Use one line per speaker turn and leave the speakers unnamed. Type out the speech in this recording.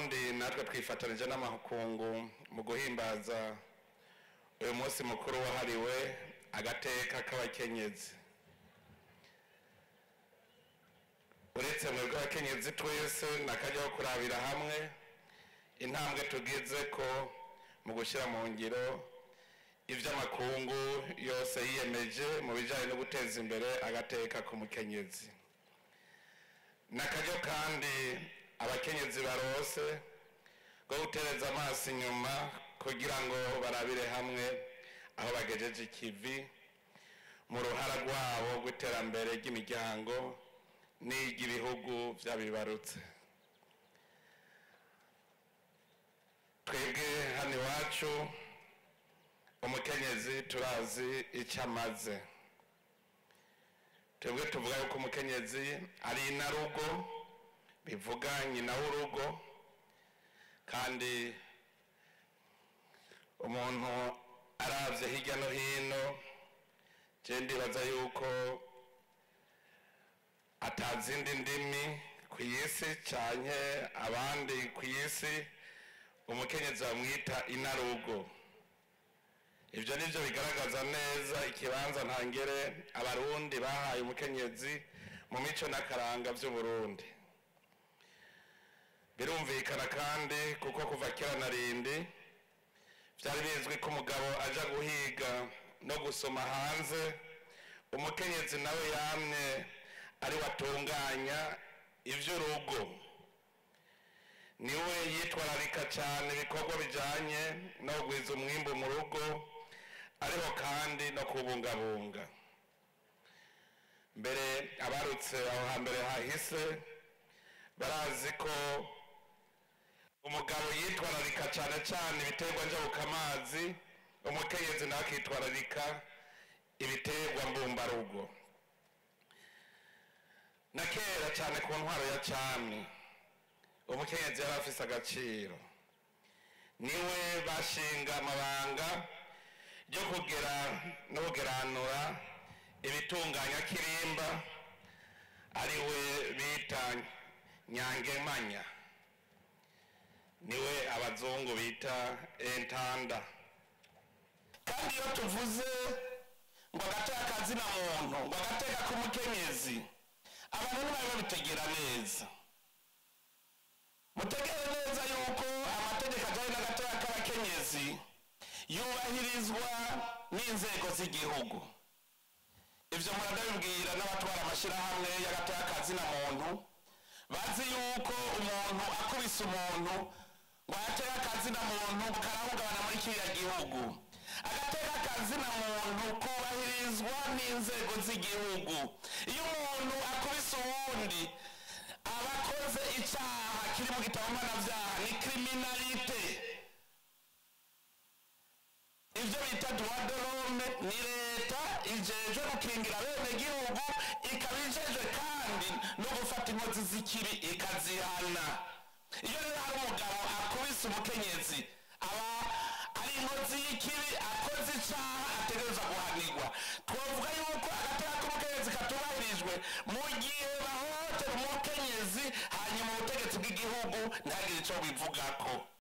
Burundi natwe twifatanije n'amakungu mu guhimbaza uyu munsi mukuru wahariwe agateka k'abakenyezi. Uretse mwebwe abakenyezi twese nakajya kurabira hamwe intambwe tugize ko mu gushyira mu ngiro ivy'amakungu yose yiyemeje mu bijanye no guteza imbere agateka k'umukenyezi. Nakaryo kandi abakenyezi barose go gutereza amaso inyuma kugira ngo barabire hamwe aho bagejeje ikivi mu ruhara rwabo rw'iterambere ry'imiryango n'iry'ibihugu vyabibarutse. Twebwe hano iwacu umukenyezi turazi icyo amaze. Twebwe tuvuga yuko umukenyezi ari inarugo, bivuga nyina w'urugo, kandi umuntu aravye hirya no hino je ndibaza yuko atazindi ndimi kw'isi canke abandi kw'isi umukenyezi bamwita inarugo. Ivyo nivyo bigaragaza neza ikibanza ntangere abarundi bahaye umukenyezi mu mico n'akaranga vy'Uburundi. Birumvikana kandi kuko kuva kera na rindi vyari bizwi ko umugabo aja guhiga no gusoma hanze, umukenyezi nawe yamye ari watunganya ivy'urugo. Niwe yitwararika cyane ibikorwa bijanye no kugwiza umwimbu mu rugo, ariho kandi no kubungabunga. Mbere abarutse aho hambere hahise barazi ko umugabo yitwararika cyane cyane ibiterwa njabukamazi, umukenyezi nawe akitwararika ibiterwa mbumbarugo. Na kera cyane ku ntwaro ya cami umukenyezi yari afise agaciro, niwe bashinga amabanga yo kugera no kugeranura ibitunganya kirimba, ariwe bita Nyangemanya, niwe abazungu bita entanda.
Kandi iyo tuvuze ngo agateka kazina muntu, ngo agateka k'umukenyezi, abantu ntibari babitegera neza. Mutegere neza yuko amategeko ajyanye n'agateka k'abakenyezi yubahirizwa n'inzego z'igihugu. Ivyo muradabibwira n'abatwara amashirahamwe y'agateka kazina muntu, bazi yuko umuntu akubise umuntu ngo agateka kazina muntu karahungabana muri kiriya gihugu. Agateka kazina muntu kubahirizwa n'inzego z'igihugu. Iyo umuntu akubise uwundi abakoze icyaha kiri mu gitabo mpanavyaha, ni criminalité. Ivyo bita droit de l'homme ni leta ijejwe gukingira bene gihugu, ikaba ijejwe kandi no gufata inkozi z'ikibi ikazihana. Iyo rero hari umugabo akubise umukenyezi aba ari inkozi y'ikibi, akoze icaha ategerezwa guhanirwa. Twovuga yuko agateka k'umukenyezi katubahirijwe mu gihe bahohotera umukenyezi, hanyuma ubutegetsi bw'igihugu ntihagire ico bivugako.